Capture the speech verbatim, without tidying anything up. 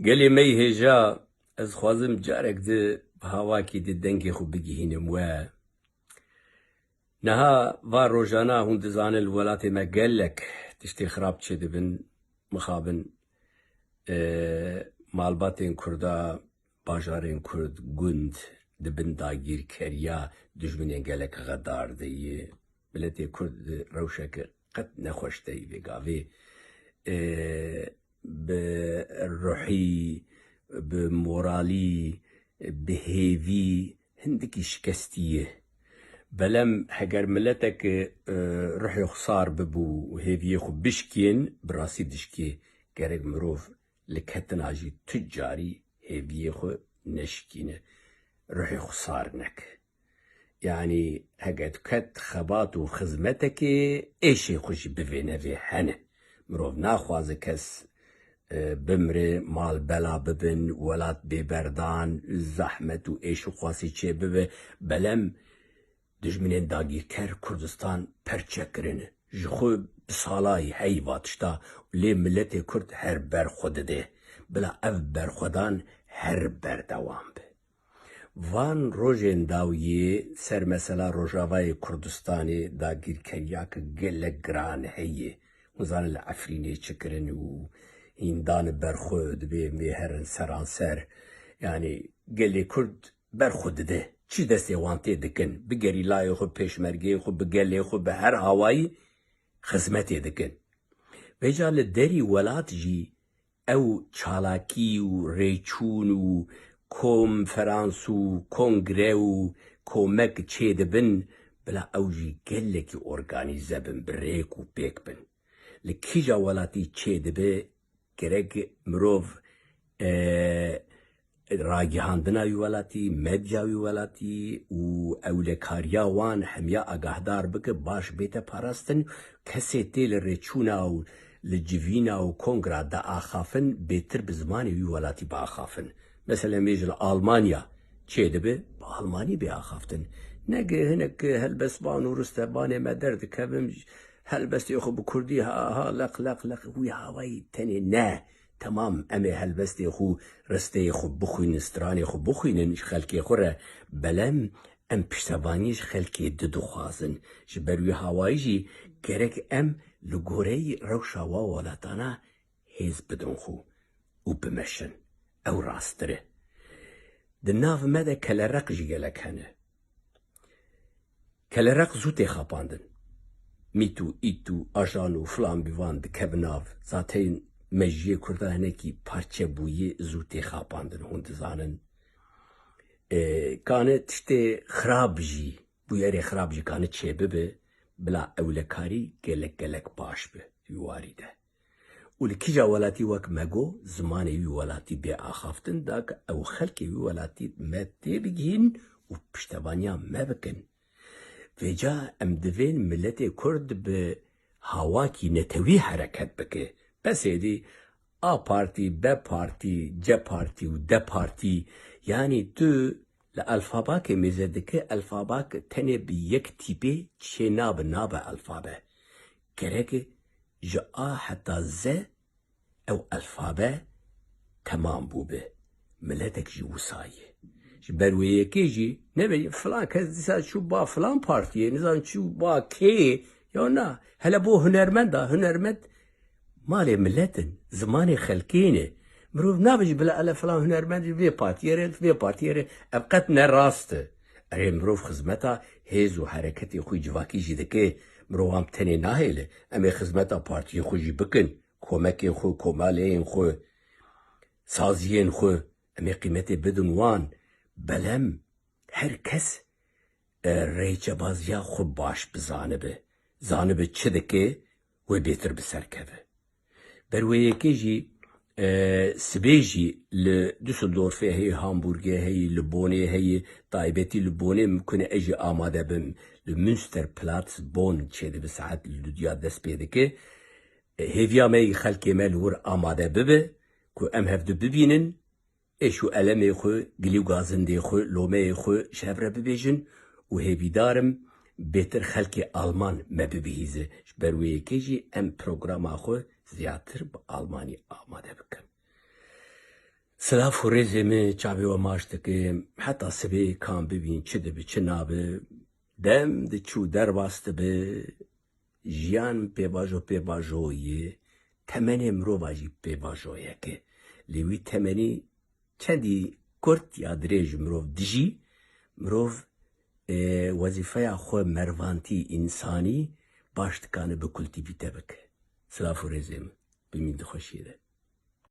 Gelê me yê hêja, ez xwazim carek di bi hawakî di dengê xwe bigihînim we. Niha va rojana hûn dizanin li welatê me gelek tiştê xirab çêdibin, mixabin, e, malbatên Kurda, bajarên Kurd, gund di bin dagîrkeriya dijminên gelek xedar de ye. Miletê Kurd di rewşeke qet nexweş de yî vê gavê. E, bi ruhî, bi moralî, bi hêvî hindikî şikestî ye. Belem heger miletek, e, ruhê xwe sar bibû û hêviyê xwe bişkên, bi rastî dişkê. Gerek mirov li ketina jî tu carî hêviyê xwe neşikîne, ruhê xwe sar neke. Yanî heke tu ket xebat û xizmetekê, êşê xwe jî bivêne vê hene. Mirov naxwaze kes, e, bimre, mal bela bibin, welat bêberdan, zehmet û êş û xwasî çêbibe. Belem dijminên dagîrker Kurdistan perçe kirine. Ji xwe bi salayî heyî va tişta, lê miletê Kurd her ber xwe dide. Bila ev berxwedan her berdewam be. Van rojên dawiyê ser mesela Rojavayê Kurdistanê dagîrkeriyake gelek giran heye. Hûn zanin li Efrînê çi kirin û hîn dane ber xwe, dibê em ê herin seranser. Yanî gelê Kurd ber xwe dide. Çi destê wan tê dikin? Bi gerîlayê xwe, pêşmergeyê xwe, bi gelê xwe, bi her awayî xizmetê dikin. Vêca li derî welat jî ew çalakî û rêçûn û konferans û kongre û komek çêdibin, bila ew jî gelekî organîze bin, bi rêk û pêk bin. Li kîja welatî çêdibe, gerek mirov, e, ragihandina wî welatî, medya wî welatî û ewlekariya wan hemiya agahdar bike, baş bête parastin. Kesê tê li rêçûna û li civîna û kongra diaxafin, bêtir bi zimanê wî welatî biaxafin. Mesela, em bêjin li Almanya çêdibe, bi almanî bê axaftin. Neke hinek helbestvan û ristevanê me derdikevin, helbestê xwe bi kurdî ha ha leq leq leq, wî hawayî tenê ne. Temam, em ê helbestê xwe, risteyê xwe bixwînin, stranê xwe bixwînin ji xelkê xwe re, belem em piştevanî ji xelkê di dixwazin. Ji ber wî hawayî jî gerek em li goreyî rewşa wa welatana hêz bidin xwe û bimeşin. Ew rasttir e. Di nav me de kelereq jî gelek hene. Kelereq zû tê xapandin. Mît û ît û ajan û filan bîvan dikevin nav. Zaten mejiyê Kurda hinekî parçe bûyî, zû tê xapandin, hûn dizanin. E, kane tiştê xirab jî, bûyerê xirab jî kane çêbibe, bila ewlekarî gelek gelek baş be wî warî de. Û li kîja welatî, wek me got, zimanê wî welatî bê axaftin, da ku ew xelkê wî welatî me tê bigihîn û piştevaniya me bikin. Vêca em divên miletê Kurd bi hawakî netewî hereket bike. Bes êdî A partî, B partî, C partî û D partî, yanî tu li alfabakê mêze dike, alfabak tenê bi yek tîpê çê nabe, nabe alfabe. Gerek ji A heta Z ew alfabe temam bûbe. Miletek jî wisa ye. Ji ber wê yekê jî nebe filan kes dîsa çû ba filan partiyê, nizan çû ba kê, ya na, hele bo hunermenda, hunermend malê milet in, zimanê xelkê ne. Mirov nabêje bila ele filan hunermend ji vê partiyê re, vê partiyê re. Ev qet ne rast e. Erê, mirov xizmeta hêz û hereketê xwe civakî jî dike. Mirov wan tenê nahêle. Em ê xizmeta partiyê xwe jî bikin. Komekên xwe, komaleyên xwe, saziyên xwe, em ê qîmetê bidin wan. Belem her kes, e, rêçebaziya xwe baş bizanibe. Zanibe çi dike, wê bêtir bi ser keve. Ber wê yekê jî, e, sibê jî li Düsseldorfê heye, Hamburgê heye, li Bonê heye, taybetî li Bonê mimkun e ez jî amade bim. Li Münsterplatz, Bon çêdibe, saet li dudiya dest pê dike. E, hêviya me yî xelkê me li wir amade bibe ku em hevdu bibînin, êş û elemê xwe, gilî û gazindê xwe, lomeyê xwe ji hev re bibêjin û hêvîdar im bêtir xelkê Alman me bibihîze. Ji ber wê yekê jî em programa xwe ziyatir bi Almanî amade bikin. Silav û rêzê min, çavê we maç dike. Heta sibê kam bibîn, çi dibi, çi nabi, dem diçû derbas dibi, jiyan pêvajo pêvajo ye, temenê mirova jî pêvajo yeke. Lê wî temenî çendî kurt ya dirêj mirov dijî, mirov, e, wezîfeya xwe mervantî însanî baş dikane bi kultivîte bike. Silav û rêzê min. Bimîn di xweşiyê de.